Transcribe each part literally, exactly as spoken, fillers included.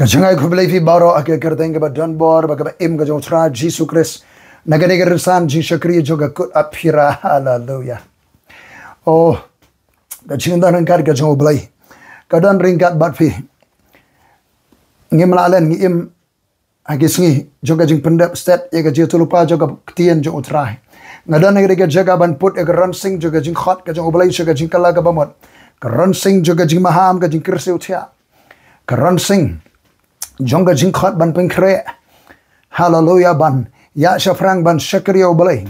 Jngai khublei phi baroh ha ka kyrteng kaba don bor bad kaba im ka jong u Trai Jisu Khrist. Na kane ka rynsan jingshakri jong ka kut aphira. Haleluya. Oh, ka jingdon ryngkat ka jong u Blei ka don ryngkat bad phi. Ngim lah len, ngi im ha ki sngi jong ka jingpyndep stet ïa ka jingïathuhlypa jong ka ktien jong u Trai. Nga don ha ka jaka ban put ïa ka rynsan jong ka jingkhot ka jong u Blei sha ka jingkylla kaba mut, ka rynsan jong ka jingmaham, ka jingkyrsiew thiah, ka rynsan jong ka jingkhot ban pynkhreh. Haleluya. Ban ïaid shaphrang ban shakri ïa u Blei.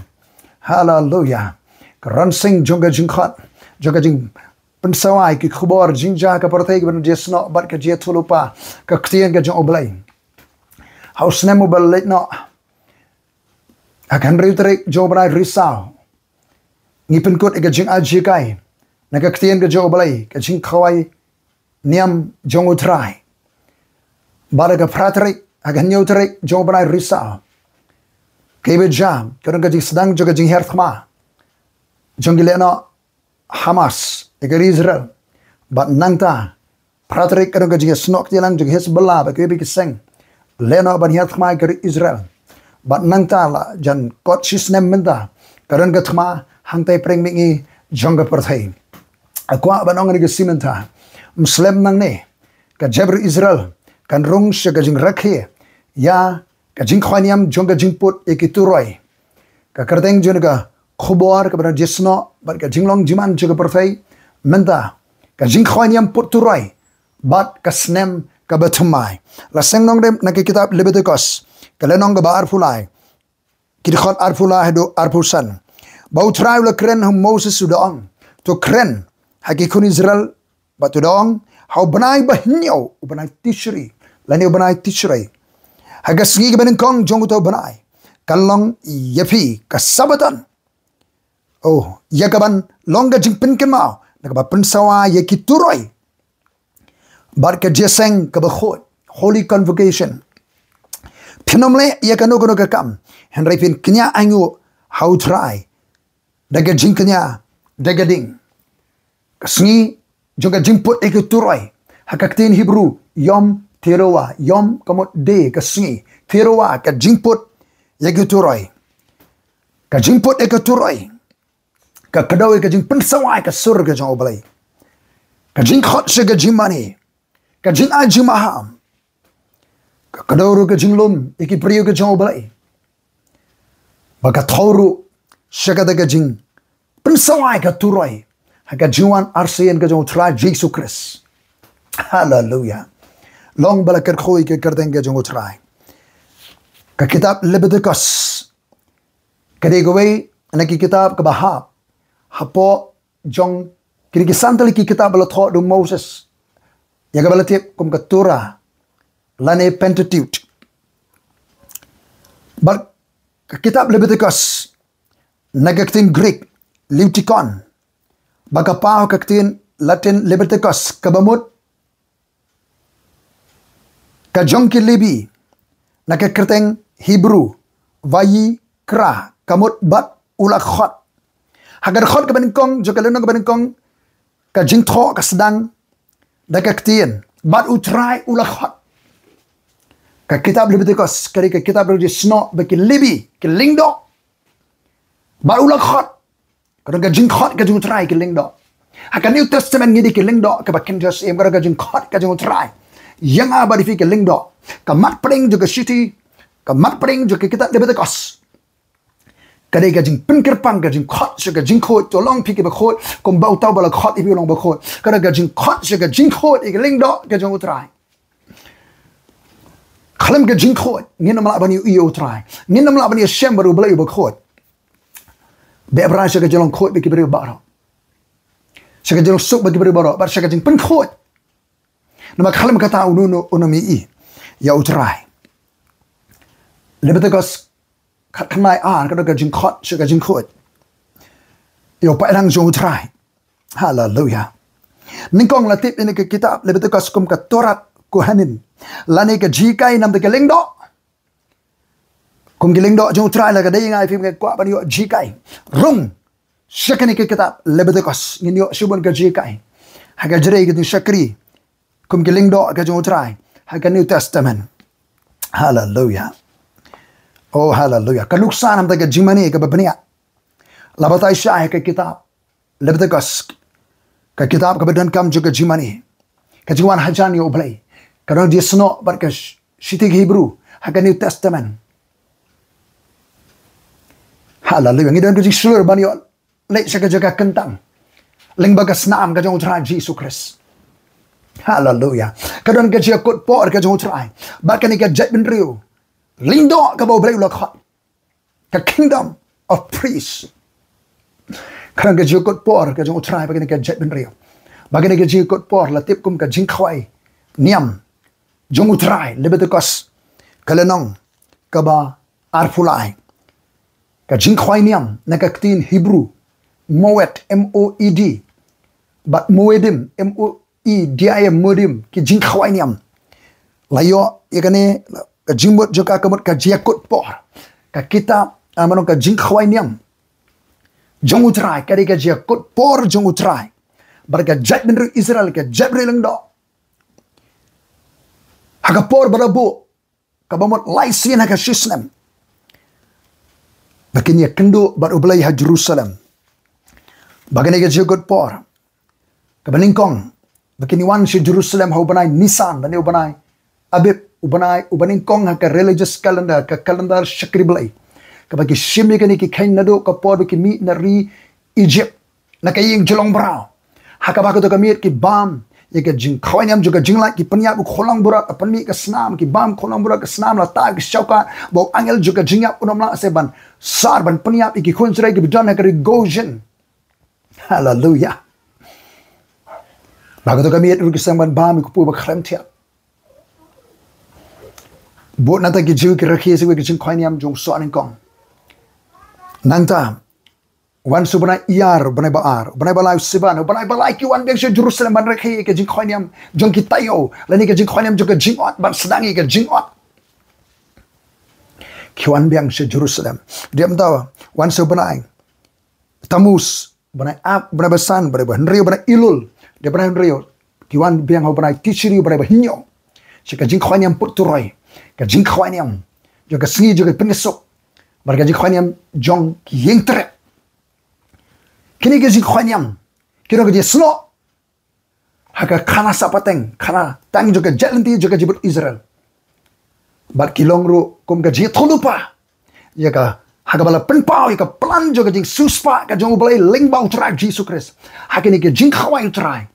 Haleluya. Ka rynsan jong ka jingkhot, jong ka jingpynsawa ïa ki khubor jingjia ka pyrthei kaba nang jia snoh bad ka jingïathuhlypa ka ktien ka jong u Blei. Ha u snem uba leit noh, ha ka hynriew tarik jong u bnai Risaw, ngi pynkut ïa ka jingai jinghikai na ka ktien ka jong u Blei, ka jingkhawai niam jong u Trai. Bad ha ka phra tarik, ha ka hynñiew tarik jong u bnai Risaw, kaba jia, ka don ka jingsdang jong ka jinghiar thma jong ki lehnoh Hamas ïa ka ri Israel. Bad nangta phra tarik ka don ka jingïasnoh kti lang jong Hezbollah bad kiwei pat ki seng lehnoh ban hiar thma ïa ka ri Israel. Bad nangta la jan kot shi snem mynta ka don ka thma hangtai pyrshah mihngi jong ka pyrthei. Nga kwah ban ong ïa ka shi mynta, ym slem nangne ka jaitbynriew Israel kan rung sha ka jingrakhe ïa ka jingkhawai niam jong ka jingput ïa ki turoi. Ka kyrteng jong ka khubor kaba nang jia snoh bad ka jinglong jingman jong ka pyrthei mynta, ka jingkhawai niam put turoi bad ka snem kaba thymmai. La seng nongrim na ka kitab Lebitikos, ka lynnong kaba arphew lai, ki dkhot arphew lai haduh arphew san. Ba u Trai u la kren ha u Moses, u da ong, to kren ha ki khun Israel bad to da ong, ha u bnai ba hynñiew, u bnai Tishri, lane u bnai Tishri, ha ka sngi kaba nyngkong jong uta u bnai, kan long ïa phi ka Sabbaton, oh, ïa kaban long ka jingpynkynmaw, na kaba pynsawa ïa ki turoi bad ka jingïaseng kaba khuid, holy convocation. Phin ym leh ïa kano kano ka kam, hynrei phin kñia ainguh ha u Trai da ka jingkñia, da ka ding. Ka sngi jong ka jingput ïa ki turoi, ha ka ktien Hebru, Yom Teruah, Yom ka mut day, ka sngi, Teruah, ka jingput ïa ki turoi. Ka jingput ïa ki turoi ka kdew ïa ka jingpynsawa ïa ka sur ka jong u Blei, ka jingkhot sha ka jingmane, ka jingai jingmaham. Ka kdew ruh ka jinglum ïa ki briew ka jong u Blei, bad ka thew ruh sha kata ka jingpynsawa ïa ka turoi ha ka jingwan arsien ka jong u Trai Jisu Khrist. Haleluya. Long ba la kyrkhu ïa ka kyrteng ka jong u Trai. Ka kitab Lebitikos ka dei kawei na ki kitab kaba hap hapoh jong kine ki san tylli ki kitab ba la thoh da u Moses, ïa kaba la tip kum ka Torah lane Pentateuch. Bad ka kitab Lebitikos, na ka ktien Greek, Leutikon, ba ka paw ha ka ktien Latin Leviticus, kaba mut ka jong ki Lebi, na ka kyrteng Hebru, Vayikra, ka mut bad u la khot. Ha ka dkhot kaba nyngkong jong ka lynnong kaba nyngkong, ka jingthoh ka sdang da ka ktien, bad u Trai u la khot. Ka kitab Leviticus ka dei ka kitab ba la jia snoh bad ki Lebi, ki lyngdoh. Bad u la khot. Ka don ka jingkhot ka jong u Trai, ki lyngdoh. Ha ka New Testament ngi dei ki lyngdoh kaba kynja syiem, ka don ka jingkhot ka jong u Trai ïa nga bad ïa phi ki lyngdoh. Ka mat pdeng jong ka shithi, ka mat pdeng jong ka kitab Leviticus ka dei ka jingpynkyrpang, ka jingkhot sha ka jingkhuid. To long phi kiba khuid kumba uta uba la khot ïa phi u long bakhuid. Ka don ka jingkhot sha ka jingkhuid ïa ki lyngdoh ka jong u Trai. Khlem ka jingkhuid ngin ym lah ban ïohi ïa u Trai, ngin ym lah ban ïashem bad u Blei uba khuid. Bad bha sha ka jinglong khuid bad ki briew baroh, sha ka jinglong suk bad ki briew baroh, bad sha ka jingpynkhuid. Namar khlem kata uno uno uno ym ïohi ïa u Trai. Leviticus khatkhyndai ar ka don ka jingkhot sha ka jingkhuid ïa u paidlang jong u Trai. Haleluya. Nyngkong la tip ïa kane ka kitab Leviticus kum ka Torah Kohanim, lane ka jinghikai namar ki lyngdoh. Kum ki lyngdoh jong u Trai la ka dei nga ïa phi ngi kwah ban ïoh jinghikai. Rung sha kane ka kitab Leviticus ngin ïoh shibun ka jinghikai ha ka jingshakri kum ki lyngdoh ka jong u Trai. ha ka New Testament. Haleluya. Oh, haleluya. Ka nuksa namar ka jingmane kaba bniah la batai shai ha ka kitab Leviticus, ka kitab kaba donkam jong ka jingmane, ka jingwan hajan ïa U Blei, ka don jingsnoh bad ka sh-, shithi Hebru ha ka New Testament. Haleluya. Ngi don ka jingshlur ban ïoh leit sha ka jaka kyntang lyngba ka snam ka jong U Trai Jisu Khrist. Haleluya. Ka don ka jingkut por ka jong U Trai bad kane ka jaitbynriew lyngdoh kaba U Blei u la khot, ka kingdom of priests. Ka don ka jingkut por ka jong U Trai bad kane ka jaitbynriew. Bad kane ka jingkut por la tip kum ka jingkhawai niam jong U Trai, Leviticus ka lynnong kaba arphew lai. Ka jingkhawai niam na ka ktien Hebru, moed, M O E D, bad moedim, M O E D I M, moedim, ki jingkhawai niam. La ïoh ïa kane, ka jingmut jong ka, ka mut ka jingkut por, ka kitab, ah, mano, ka jingkhawai niam jong U Trai, ka dei ka jingkut por jong U Trai bad ka jaitbynriew Israel, ka jaitbynriew lyngdoh, ha ka por ba la buh, kaba mut lai sien ha ka shisnem, ba kin ïakynduh bad U Blei ha Jerusalem. Bad kane ka jingkut por kaba nyngkong, ba kin wan sha Jerusalem ha u bnai Nisan lane u bnai Abib, u bnai uba nyngkong ha ka religious calendar, ka calendar shakri Blei, kaba ki shim ïa kane ki kheiñ naduh ka por ba ki mih na ri Egypt, na ka ïing jyllong braw. Ha kaba kato ka miet ki bam ïa ka jingkhawai niam jong ka jinglait, ki pynïap u khunlangbrot, la pynmih ka snam, ki bam khunlangbrot, ka snam la tah ïa ka shaukat, bad u angel jong ka jingïap un ym lah shuh ban sar, ban pynïap ïa ki khun Israel kiba don ha ka ri Goshen. Haleluya. Bad kato ka miet ruh ki sdang ban bam ïa u kpu ba khlem thiah. Bad nangta ki Jiw ki rakhe sa ïa ka jingkhawai niam jong u soh nyngkong. Nangta wan sa u bnai Iyar, u bnai ba ar, u bnai ba lai u Siban, u bnai ba lai, ki wan biang sha Jerusalem ban rakhe ïa ka jingkhawai niam jong ki taïew lane ka jingkhawai niam jong ka jingot, ban sdang ïa ka jingot. Ki wan biang sha Jerusalem. Dep mynta wan sa u bnai Tammuz, u bnai Ab, u bnai ba san, u bnai ba hynriew, u bnai Elul, dep u bnai hynriew, ki wan biang ha u bnai Tishri, u bnai ba hynñiew, sha ka jingkhawai niam put turoi, ka jingkhawai niam jong ka sngi jong ka pynsuk, bad ka jingkhawai niam jong ki ïing trep. Kine ki jingkhawai niam ki long ka jingsnoh ha ka khana sah pateng, khana tang jong ka jaid lynti jong ka jaitbynriew Israel. Bad ki long ruh kum ka jingïathuhlypa ïa ka, ha kaba la pynpaw ïa ka plan jong ka jingsiewspah ka jong U Blei lyngba U Trai Jisu Khrist. Ha kane ka jingkhawai U Trai,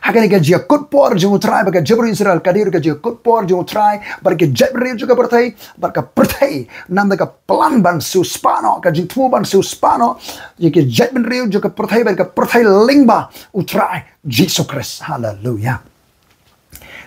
ha kane ka jingkut por jong U Trai bad ka jaitbynriew Israel, ka dei ruh ka jingkut por jong U Trai bad ka jaitbynriew jong ka pyrthei, bad ka pyrthei, namar ka plan ban siewspah noh, ka jingthmu ban siewspah noh ïa ka jaitbynriew jong ka pyrthei bad ka pyrthei lyngba U Trai Jisu Khrist. Haleluya.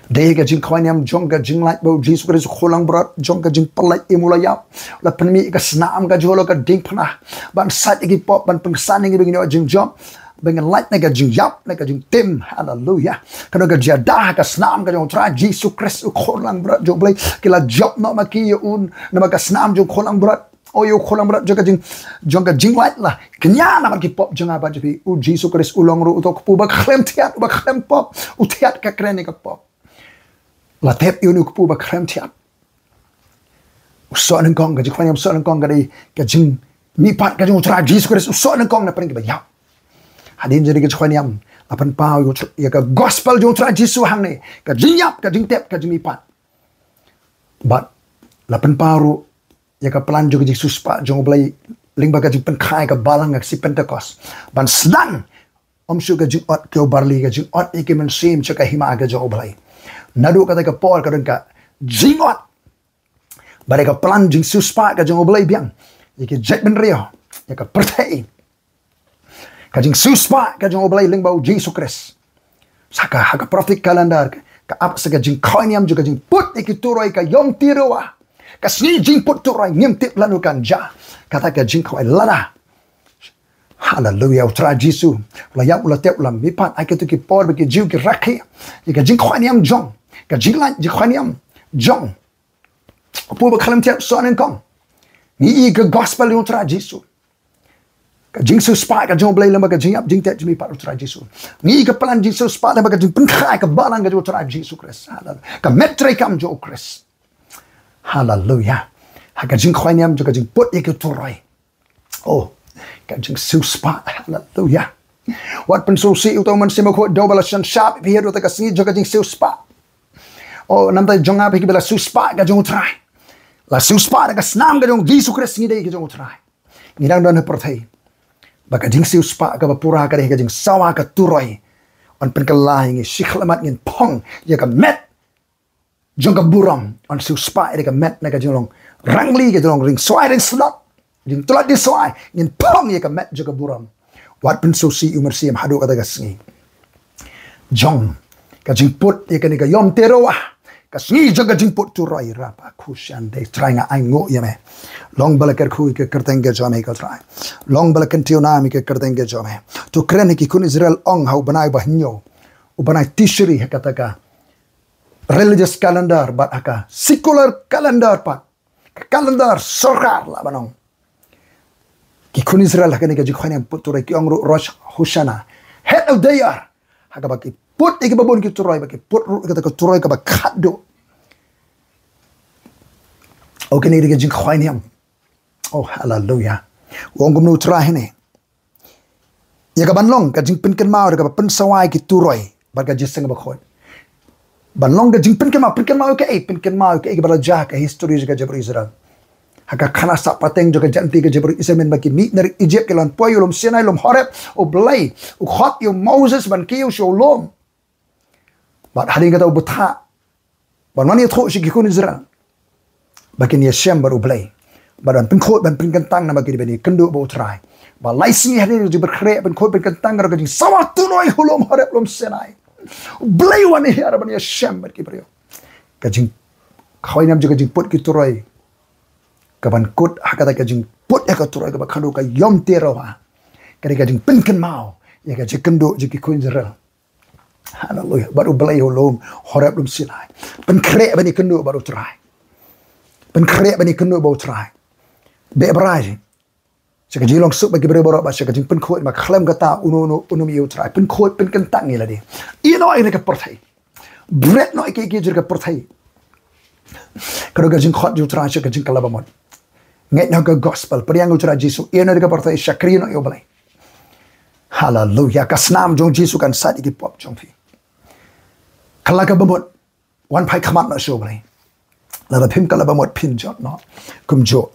Dei ka jingkhawai niam jong ka jinglait ba U Jisu Khrist u khunlangbrot jong ka jingpyllait im u la ïap, la pynmih ka snam ka jong u ha ka diengphna ban sait ïa ki pop, ban pynksan ïa ngi ba ngin ïoh jingjop, ba ngin lait na ka jingïap, na ka jingtim. Haleluya. Ka don ka jingïada ha ka snam ka jong U Trai Jisu Khrist u khunlangbrot jong U Blei. Ki la jop noh ma ki ïa u namar ka snam jong u khunlangbrot. O ïa u khunlangbrot jong ka jing, jong ka jinglait la kñia namar ki pop jong nga bad jong phi. U Jisu Khrist u long ruh uto u kpu ba khlem thiat, uba khlem pop, u thiat ka kren ïa ka pop. La tep ïa une u kpu ba khlem thiat. U soh nyngkong, ka jingkhawai niam soh nyngkong ka dei ka jingmihpat ka jong U Trai Jisu Khrist, u soh nyngkong na pdeng kiba ïap. Hadien jong kane ka jingkhawai niam la pynpaw ïa ka gospel jong U Trai Jisu hangne, ka jingïap, ka jingtep, ka jingmihpat. Bad la pynpaw ruh ïa ka plan jong ka jingsiewspah jong U Blei lyngba ka jingpynkhie ka balang ha ka sngi Pentekost, ban sdang ym shuh ka jingot ki ïew barli, ka jingot ïa ki mynsiem sha ka hima ka jong U Blei. Naduh kata ka por ka don ka jingot bad ïa ka plan jingsiewspah ka jong U Blei biang ïa ka jaitbynriew, ïa ka pyrthei. Ka jingsiewspah ka jong U Blei lyngba U Jisu Khrist. Sa ka, ha ka prophetic calendar, ka ap sa ka jingkhawai niam jong ka jingput ïa ki turoi, ka Yom Teruah, ka sngi jingput turoi, ngim tip lano kan jia kata ka jingkhawai, lada, haleluya, U Trai Jisu u la ïap, u la tep, u la mihpat, ha kito ki por ba ki Jiw ki rakhe ïa ka jingkhawai niam jong, ka jinglait jingkhawai niam jong u kpu ba khlem thiat, soh nyngkong. Ngi ïohi ka gospel jong U Trai Jisu. Ka jingsiewspah ka jong U Blei lem bad ka jingïap jingtep jong me pat U Trai Jisu. Ngi ka plan jingsiewspah lem bad ka jingpynkhraw ka balang ka jong U Trai Jisu Khrist. Haleluya. Ka met treikam jong U Khrist. Haleluya. Ha ka jingkhawai niam jong ka jingput ïa ki turoi. Oh, ka jingsiewspah. Haleluya. Wat pynsngewsih ïa uta u Mynsiem Bakhuid, da uba la shynshar ïa phi ha uta ka sngi jong ka jingsiewspah. Oh, namar jong nga phi kiba la siewspah ka jong U Trai. La siewspah da ka snam ka jong U Jisu Khrist ngi dei ka jong U Trai. Ngi dang don ha pyrthei. Ba ka jingsiewspah kaba pura ka dei ka jingsawa ka turoi. Yn pynkylla ïa ngi, shi khyllipmat ngin phong ïa ka met jong ka burom. Yn siewspah ïa ka met na ka jinglong rangli, ka jinglong ring swai ring slot, jingtlot jingswai, ngin phong ïa ka met jong ka burom. Wat pynsngewsih ïa u Mynsiem haduh kata ka sngi jong ka jingput ïa kane ka Yom Teruah, ka sngi jong ka jingput turoi. Rapa kushan dei Trai, nga ainguh ïa me. Long ba la kyrkhu ïa ka kyrteng ka jong me ko Trai. Long ba la kyntiew nam ïa ka kyrteng ka jong me. To kren ïa ki khun Israel, ong ha u bnai ba hynñiew, u bnai Tishri ha kata ka religious calendar bad ha ka secular calendar pat, ka calendar sorkar lah ban ong. Ki khun Israel ha kane ka jingkhawai niam put turoi ki ong ruh Rosh Hashanah, Heth Aviv, ha kaba ki put ïa kiba bun ki turoi, ba ki put ruh ïa kata ka turoi kaba khatduh. Oh, kane dei ka jingkhawai niam. Oh, haleluya. U ong kumno U Trai hangne? Ïa ka ban long ka jingpynkynmaw da kaba pynsawa ïa ki turoi bad ka jingïaseng bakhuid. Ban long ka jingpynkynmaw, pynkynmaw ïa kaei? Pynkynmaw ïa kaei kaba la jia ha ka history jong ka jaitbynriew Israel. Ha ka khana sah pateng jong ka jaitbynriew, ka jaitbynriew Israel, mynba ki mih na ri Egypt, ki la wan poi ha u lum Sinai, lum Horeb, U Blei u khot ïa u Moses ban kiew sha u lum. Bad hadien kata u bthah ban wan ïathuh sha ki khun Israel ba kin ïashem bad U Blei, bad ban pynkhuid ban pynkyntang namar ki dei ban ïakynduh bad U Trai. Ba lai sngi hadien ka jingpynkhreh, pynkhuid, pynkyntang, ka jingsawa turoi ha u lum Horeb, lum Sinai, U Blei u wan hiar ban ïashem bad ki briew. Ka jingkhawai niam jong ka jingput ki turoi, ka ban kut ha kata ka jingput ïa ka turoi kaba khatduh, ka Yom Teruah, ka dei ka jingpynkynmaw ïa ka jingkynduh jong ki khun Israel. Haleluya. Bad U Blei ha u lum Horeb, lum Sinai. Pynkhreh ban ïakynduh bad U Trai. Pynkhreh ban ïakynduh bad U Trai. Beh brai sha ka jinglong suk bad ki briew baroh, bad sha ka jingpynkhuid, namar khlem kata uno uno uno um ïohi ïa U Trai. Pynkhuid, pynkentang ïa lade. Ïehnoh ïa ka pyrthei. Bret noh ïa kiei kiei jong ka pyrthei. Ka dei ka jingkhot jong U Trai sha ka jingkylla bamut. Ngeit noh ïa ka gospel, pdiang ïa U Trai Jisu, ïehnoh ïa ka pyrthei, shakri noh ïa U Blei. Haleluya. Ka snam jong U Jisu kan sait ïa ki pop jong phi. Kylla ka bamut. Wan phai khmat noh sha U Blei. Lada phim kylla bamut phin jot noh kumjuh.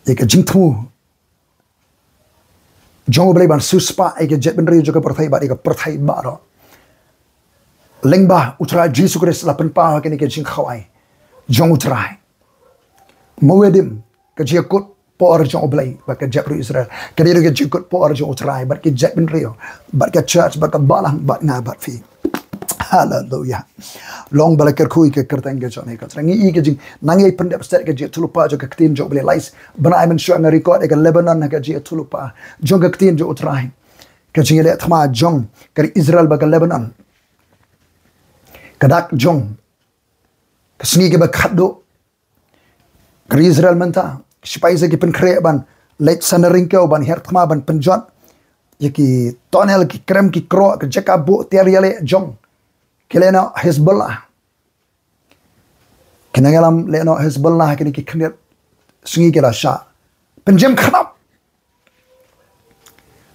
Ïa ka jingthmu jong U Blei ban siewspah ïa ka jaitbynriew jong ka pyrthei bad ïa ka pyrthei baroh. Lyngba U Trai Jisu Khrist la pynpaw ha kane ka jingkhawai jong U Trai. Moedim, ka jingïakut por jong U Blei bad ka jaitbynriew Israel. Ka dei ruh ka jingïakut por jong U Trai bad ki jaitbynriew, bad ka church, bad ka balang, bad nga bad phi. Haleluya. Long ba la kyrkhu ïa ka kyrteng ka jong me ko Trai. Ngi ïohi ka jing, nang ïa pyndep stet ka jingïathuhlypa jong ka ktien jong U Blei. Lai bnai mynshuwa nga record ïa ka Lebanon ha ka jingïathuhlypa jong ka ktien jong U Trai. Ka jingïaleh thma jong ka ri Israel bad ka Lebanon. Ka dak jong ka sngi kaba khatduh. Ka ri Israel mynta, ki sipai Israel ki pynkhreh ban leit san ryngkew, ban hiar thma, ban pynjot ïa ki tunnel, ki krem, ki kroh, ki jaka buh tiar ïaleh jong ki lehnoh Hezbollah. Ki nongïalam lehnoh Hezbollah kine ki khyndiat sngi ki la shah pynjem khnap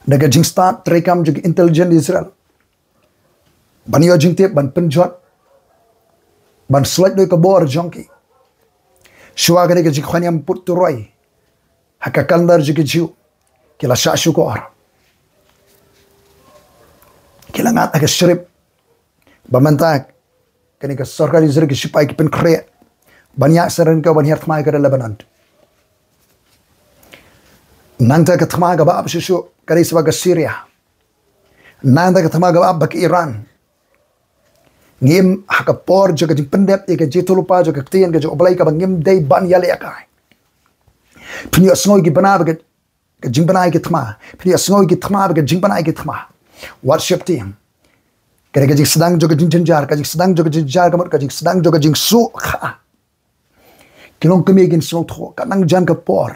da ka jingstad treikam jong ki intelligence Israel ban ïoh jingtip, ban pynjot, ban slot duh ka bor jong ki. Shuwa kane ka jingkhawai niam put turoi ha ka calendar jong ki Jiw, ki la shah shukor, ki la ngat ha ka shrip. Ba mynta kane ka sorkar Israel, ki sipai ki pynkhreh ban ïaid san ryngkew ban hiar thma ïa ka ri Lebanon. Nangta ka thma kaba ap shuh shuh ka dei sa bad ka Syria. Nangta ka thma kaba ap bad ka Iran. Ngim, ha ka por jong ka jingpyndep ïa ka jingïathuhlypa jong ka ktien ka jong U Blei kaba ngim dei ban ïalehkai. Phin ïohsngew ïa ki bnai bad ka ka jingbnai ki thma. Phin ïohsngew ïa ki thma bad ka jingbnai ki thma. Wat sheptieng. Ka dei ka jingsdang jong ka jingjynjar, ka jingsdang jong ka jingjynjar, ka mut ka jingsdang jong ka jingsuk. Ki longkmie kin sngewthuh, ka nang jan ka por.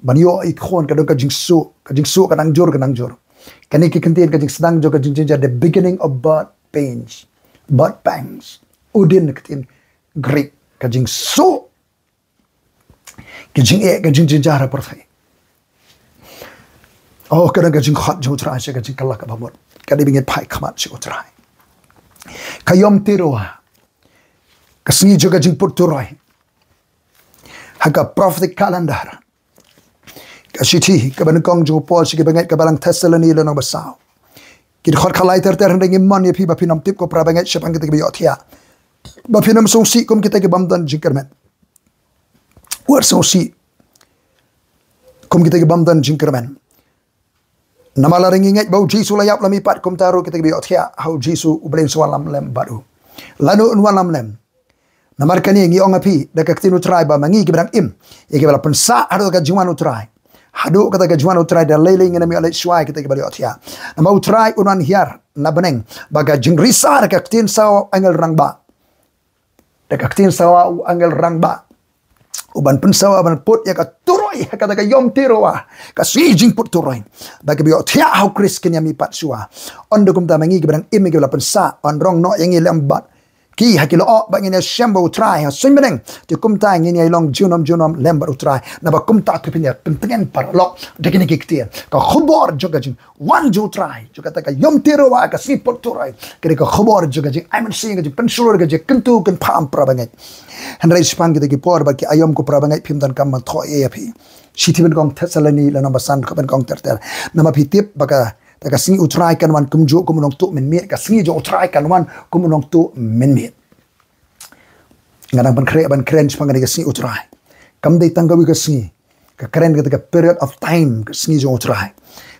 Ban ïoh i khun ka don ka jingsuh, ka jingsuh ka nang jur, ka nang jur. Kane ki kyntien ka jingsdang jong ka jingjynjar, the beginning of birth pains, birth pangs. U dei ka ktien Greek, ka jingsuh, ka jingeh, ka jingjynjar ha pyrthei. Oh, ka don ka jingkhot jong U Trai sha ka jingkylla kaba mut. Ka dei ba ngin phai khmat sha U Trai. Ka Yom Teruah, ka sngi jong ka jingput turoi. Ha ka prophetic calendar, ka shithi kaba nyngkong jong u Paul sha ki bangeit, ka balang Thessaloni lynnong ba saw, ki dkhot khatlai ter ter. Hynrei ngi mon ïa phi ba phin ym tip, ko para bangeit, shaphang kita kiba ïohthiah, ba phin ym sngewsih kum kita ki bym don jingkyrmen. Wat sngewsih kum kita ki bym don jingkyrmen. Namar lada ngi ngeit ba U Jisu u la ïap, la mihpat, kumta ruh kita kiba ïohthiah ha U Jisu, U Blei un sa wallam lem bad u. Lano un wallam lem? Namar kane ngi ong ha phi da ka ktien U Trai, ba ma ngi kiba dang im, ïa kiba la pynsah haduh ka jingwan U Trai, haduh kata ka jingwan U Trai, da lei lei ngin ym ïoh leit shuwa ïa kita kiba la ïohthiah. Namar U Trai un wan hiar na bneng bad ka jingrisa, da ka ktien sawa u angel rangbah, da ka ktien sawa u angel rangbah, u ban pynsawa ban put ïa ka turoi ha kata ka Yom Teruah, ka sngi jingput turoi, ba kiba ïohthiah ha U Khrist kin ïa mihpat shuwa. Ynda kumta ma ngi kiba dang im, ïa kiba la pynsah, yn rong noh ïa ngi lem bad ki ha ki lyoh, ba ngin ïa shem bad U Trai ha suiñ bneng. Te kumta ngin ïa long junom junom lem bad U Trai. Naba kumta to phin ïa pyntngen paralok da kine ki ktien, ka khubor jong ka jing wan jong U Trai, jong kata ka Yom Teruah, ka sngi put turoi, ka dei ka khubor jong ka jingai mynsiem, ka jingpynshlur, ka jingkyntu kynpham, para bangeit. Hynrei shaphang kita ki por bad ki aïom, ko para bangeit, phim donkam ban thoh ei ïa phi. Shithi nyngkong Thessaloni lynnong ba san, dkhot nyngkong ter ter. Namar phi tip ba kata ka sngi U Trai kan wan kumjuh kum u nongtuh mynmiet, ka sngi jong U Trai kan wan kum u nongtuh mynmiet. Nga dang pynkhreh ban kren shaphang kane ka sngi U Trai. Kam dei tang kawei ka sngi, ka kren kata ka period of time, ka sngi jong U Trai.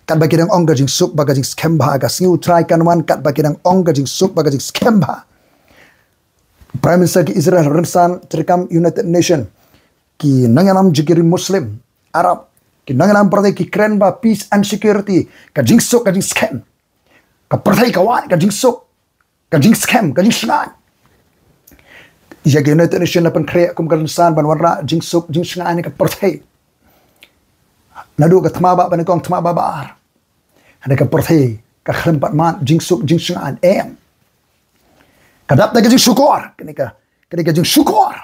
Katba ki dang ong ka jingsuk bad ka jingskhem bha, ka sngi U Trai kan wan katba ki dang ong ka jingsuk bad ka jingskhem bha. Prime Minister ki Israel, rynsan treikam United Nation, ki nongïalam jong ki ri Muslim, Arab, ki nongïalam pyrthei ki kren ba peace and security, ka jingsuk, ka jingskhem. Ka pyrthei ka wad ka jingsuk, ka jingskhem, ka jingshngaiñ. Ïa ka United Nation la pynkhreh kum ka rynsan ban wanrah jingsuk, jingshngaiñ ha ka pyrthei. Naduh ka thma ba, ba nyngkong, thma ba, ba ar. Hynrei ka pyrthei ka khlem pat mad jingsuk, jingshngaiñ, em. Ka dap da ka jingshukor, kane ka, kane ka jingshukor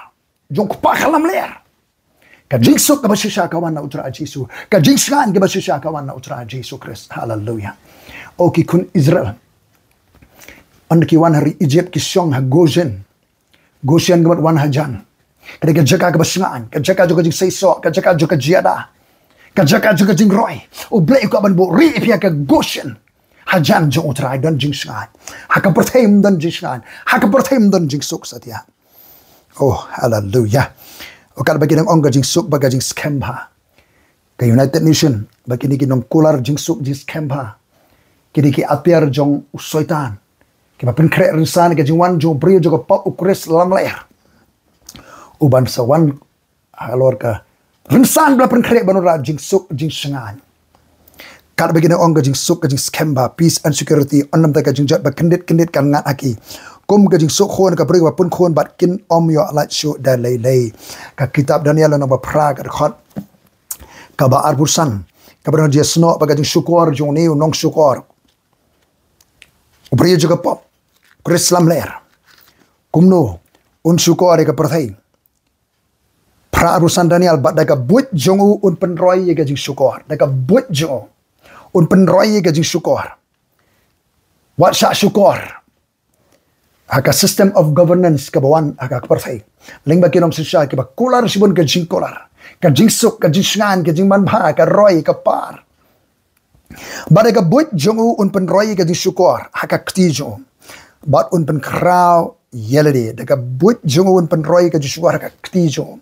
jong U Kpa ka lamler. Ka jingsuk kaba shisha ka wan na U Trai Jisu. Ka jingshngaiñ kaba shisha ka wan na U Trai Jisu Khrist. Haleluya. O ki khun Israel, ynda ki wan ha ri Egypt, ki shong ha Goshen. Goshen ka mut wan hajan. Ka dei ka jaka kaba shngaiñ, ka jaka jong ka jingseisoh, ka jaka jong ka jiada, ka jaka jong ka jingroi. U Blei u kwah ban buhrieh ïa phi ha ka Goshen. Hajan jong U Trai don jingshngaiñ. Ha ka pyrthei ym don jingshngaiñ. Ha ka pyrthei ym don jingsuk satia. Oh, haleluya. Katba ki dang ong ka jingsuk bad ka jingskhem bha, ka United Nation bad kine ki nongkular jingsuk, jingskhem bha, ki dei ki atiar jong u Soitan, kiba pynkhreh rynsan ïa ka jingwan jong u briew jong ka pop, U Khrist lamler, u ban sa wan halor ka rynsan ba la pynkhreh ban wanrah jingsuk, jingshngaiñ. Katba ki dang ong ka jingsuk, ka jingskhem bha, peace and security, ynda mynta ka jingjot ba kyndit kyndit kan ngat ha ki, kum ka jingsuk khun ka briew ba pun khun, bad kin ym ïoh lait shuh da lei lei. Ka kitab Daniel lynnong ba phra, ka dkhot kaba arphew san, kaba don ka jingsnoh bad ka jingshukor jong une u nongshukor, u briew jong ka pop, U Khrist lamler. Kumno un shukor ïa ka pyrthei? Phra, arphew san, Daniel: Bad da ka buit jong u un pynroi ïa ka jingshukor. Da ka buit jong u un pynroi ïa ka jingshukor. Wat shah shukor ha ka system of governance kaba wan ha ka pyrthei, lyngba ki nongsynshar kiba kular shibun ka jingkular, ka jingsuk, ka jingshngaiñ, ka jingmanbha, ka roi, ka par. Bad da ka buit jong u un pynroi ïa ka jingshukor ha ka kti jong u, bad un pynkhraw ïa lade. Da ka buit jong u un pynroi ïa ka jingshukor ha ka kti jong u.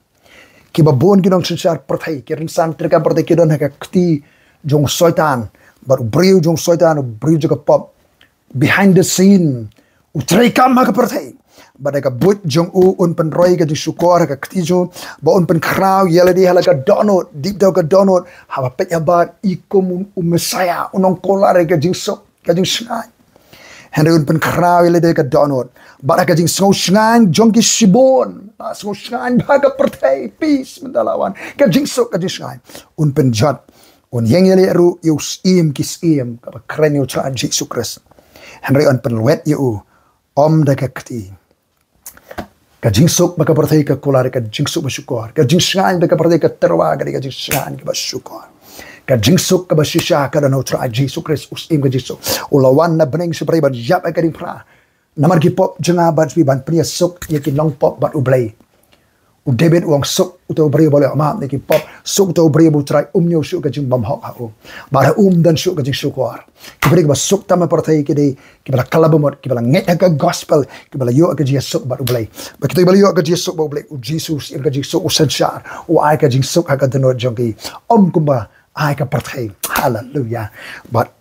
Kiba bun ki nongsynshar pyrthei, ki rynsan treikam pyrthei ki don ha ka kti jong u Soitan, bad u briew jong u Soitan, u briew jong ka pop, behind the scene, u treikam ha ka pyrthei. Bad da ka buit jong u un pynroi ïa ka jingshukor ha ka kti jong u, bad un pynkhraw ïa lade ha la ka dohnud, deep down ka dohnud, haba peit habar i kum u, u Messiah, u nongkular ïa ka jingsuk, ka jingshngaiñ. Hynrei un pynkhraw ïa lade ka dohnud. Bad ha ka jingsngew shngaiñ jong ki shibun, la sngew shngaiñ ba ka pyrthei, peace mynta la wan, ka jingsuk, ka jingshngaiñ, un pynjot, un ïeng ïaleh ruh ïa u Syiem ki syiem, kaba kren ïa U Trai Jisu Khrist. Hynrei yn pynlwet ïa u ym da ka kti. Ka jingsuk ba ka pyrthei ka kular, ka jingsuk ba shukor. Ka jingshngaiñ ba ka pyrthei ka tyrwa, ka dei ka jingshngaiñ kaba shukor. Ka jingsuk kaba shisha ka don ha U Trai Jisu Khrist, u Syiem ka jingsuk. U la wan na bneng sha pyrthei ban ïap ha ka diengphna namar ki pop jong nga bad jong phi, ban pynïasuk ïa ki nongpop bad U Blei. U David u ong, suk uta u briew ba la ïoh map na ki pop, suk uta u briew ba U Trai um ñiew shuh ka jingbymhok ha u. Bad ha u ym don shuh ka jingshukor. Ki briew kiba suk tam ha pyrthei ki dei kiba la kylla bamut, kiba la ngeit ha ka gospel, kiba la ïoh ka jingïasuk bad U Blei. Bad kito kiba la ïoh ka jingïasuk bad U Blei, U Jisu, u Syiem ka jingsuk, u synshar, u ai ka jingsuk ha ka dohnud jong ki. Ym kumba ai ka pyrthei. Haleluya. Bad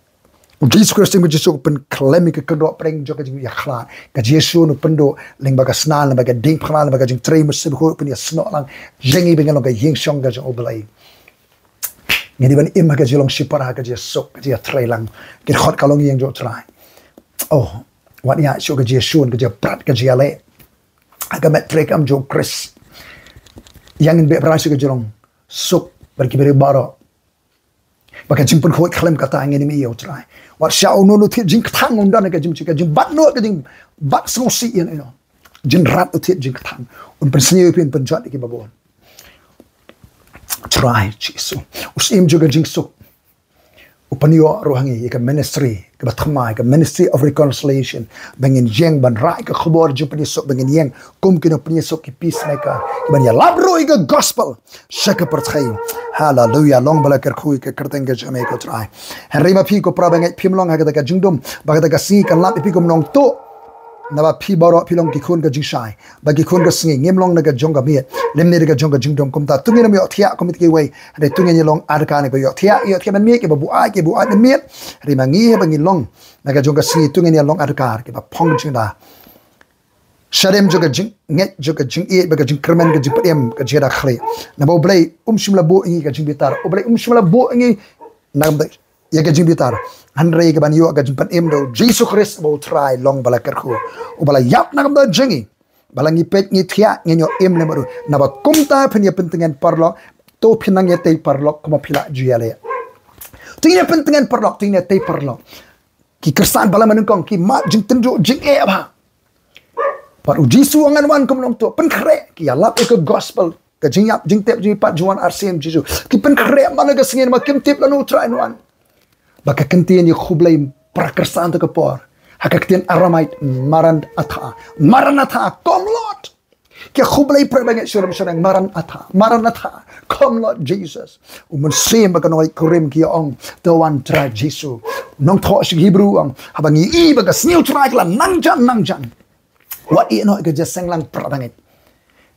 U Jisu Khrist, u Jisu, u pynkhlem ïa ka kynroh pdeng jong ka jingïakhlad. Ka Jisu u pynduh lyngba ka snam, lyngba ka diengphna, lyngba ka jingtrei mynsiem bakhuid, u pynïasnoh lang ïa ngi ba ngin long ka ïingshong ka jong U Blei. Ngi dei ban im ha ka jinglong shipara, ka jingsuk, ka jingïatreilang. Ki dkhot ka longïing jong U Trai. Oh, wat ïa shu ka jingshun, ka jingprat, ka jingïaleh ha ka met treikam jong U Khrist. Ïa ngin beh bha sha ka jinglong suk bad ki briew baroh. Ba ka jingpynkhuid khlem kata ngin ym ïoh, U Trai. Wat sha uno uno thied jingkthang un don ka jingmut, ka jingbat noh, ka jingbat sngewsih ïa uno uno. Jingrat u thied jingkthang. Un pynsniew ïa phi, un pynjot ïa kiba bun. Trai Jisu. U Syiem jong ka jingsuk u pynïoh ruh ha ngi ïa ka ministry kaba thymmai, ka ministry of reconciliation. Ba ngin ïeng ban rah ïa ka khubor jingpynïasuk, ba ngin ïeng kum ki nongpynïasuk, ki peacemaker, ban ïalap ruh ïa ka gospel sha ka pyrthei. Haleluya. Long ba la kyrkhu ïa ka kyrteng ka jong me, ko Trai. Hynrei ma phi, ko para bangeit, phim long ha kata ka jingdum ba kata ka sngi kan lap ïa phi kum nongtuh. Naba phi baroh phi long ki khun ka jingshai bad ki khun ka sngi. Ngim long na ka jong ka miet lymne na ka jong ka jingdum. Kumta to ngin ym ïohthiah kum ïa kiwei, hynrei to ngin ïalong adkar na kiba ïohthiah, ïohthiah mynmiet, kiba buaid, kiba buaid mynmiet. Hynrei ma ngi, haba ngi long na ka jong ka sngi, to ngin ïalong adkar kiba phong jingda. Shadem jong ka jingngeit, jong ka jingïeit bad ka jingkyrmen, ka jingpynim, ka jingïada khlieh. Naba U Blei um shym la buh ïa ngi ka jingbitar. U Blei um shym la buh ïa ngi na ka bynta ïa ka jingbitar. Hynrei kaban ïoh ka jingpynim da U Jisu Khrist uba U Trai, long ba la kyrkhu, uba la ïap na ka bynta jong ngi. Ba la ngi peit, ngi thiah, ngin ïoh im lem bad u. Naba kumta phin ïa pyntngen paralok. To phin nang ïa tei paralok kumba phi lah ju ïaleh. To ngin ïa pyntngen paralok, to ngin ïa tei paralok. Ki Khristan balang ba nyngkong ki mad jingtynjuh jingeh bha. Bad U Jisu u ong, ngan wan kum nongtuh. Pynkhreh, ki ïalap ïa ka gospel, ka jingïap jingtep jingmihpat jong u Arsien Jisu. Ki pynkhreh man la ka sngi namar kim tip lano U Trai un wan. Bad ka kyntien ïakhublei para Khristan ha kata ka por, ha ka ktien Aramaic, Maranatha. Maranatha, come Lord. Ki ïakhublei para bangeit sha u Mynsiem, Maranatha, Maranatha, come Lord Jesus. U Mynsiem bad ka nongkurim ki ong, to wan Trai Jisu. Nongthoh sha ki Hebru u ong, haba ngi i ba ka sngi U Trai ka la nang jan nang jan, wat ïeh noh ïa ka jingseng lang para bangeit.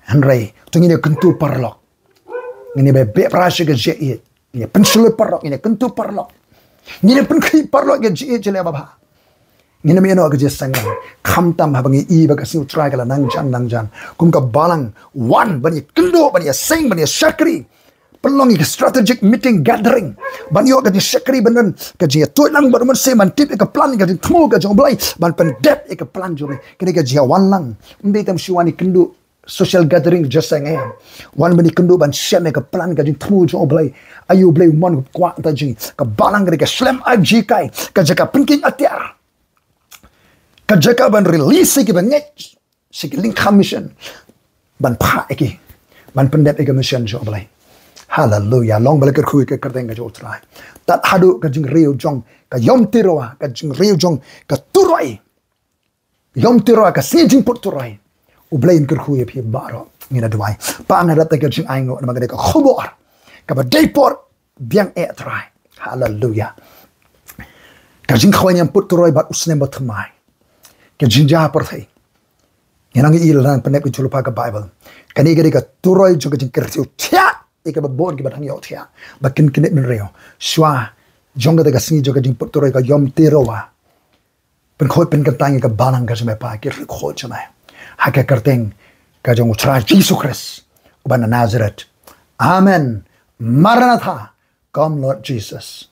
Hynrei to ngin ïa kyntu paralok. Ngin ïa beh beh para sha ka jingïeit. Ngin ïa pynshlur paralok, ngin ïa kyntu paralok. Ngin ïa pynkhih paralok ïa ka jingïeit jingïaleh babha. Ngin ym ïeh noh ïa ka jingseng lang. Khamtam haba ngi i ba ka sngi U Trai ka la nang jan nang jan. Kum ka balang, wan ban ïa kynduh, ban ïa seng, ban ïa shakri. Pynlong ïa ka strategic meeting gathering. Ban ïoh ka jingshakri, ban don ka jingïatuid lang bad U Mynsiem, ban tip ïa ka plan, ka jingthmu ka jong U Blei, ban pyndep ïa ka plan jong U Blei. Kane ka jingwan lang. Ym dei tang shu wan ïa kynduh social gathering jong ka seng, eh. Wan ban ïa kynduh ban shem ïa ka plan, ka jingthmu jong U Blei. Aïu U Blei u mon, u kwah ïa ka jing, ka balang ka dei ka shlem arsien, ka jaka pynking atiar, ka jaka ban release ïa ki bangeit sha ki lyngkham mission, ban phah ïa ki, ban pyndep ïa ka mission jong U Blei. Haleluya. Long ba la kyrkhu ïa ka kyrteng ka jong U Trai. Tad haduh ka jingriew jong ka Yom Teruah, ka jingriew jong ka turoi. Yom Teruah, ka sngi jingput turoi. U Blei un kyrkhu ïa phi baroh. Ngin ïa duwai. Pa, nga dap da ka jingainguh namar ka dei ka khubor kaba dei por biang, eh Trai. Haleluya. Ka jingkhawai ïa ka jingput turoi bad u snem ba thymmai. Ka jingjia ha pyrthei. Ngi nang ïohi lada ngi pyndep ka jinglypa ka Baibl. Kane ka dei ka turoi jong ka jingkyrkhu thiah ïa kiba bun kiba dang ïohthiah ba kin kyndit bynriew. Shuwa jong kata ka sngi jong ka jingput turoi, ka Yom Teruah, pynkhuid pynkyntang ïa ka balang ka jong me, Pa, ki riewkhuid jong me, ha ka kyrteng ka jong U Trai Jisu Khrist uba na Nazareth. Amen. Maranatha, come Lord Jesus.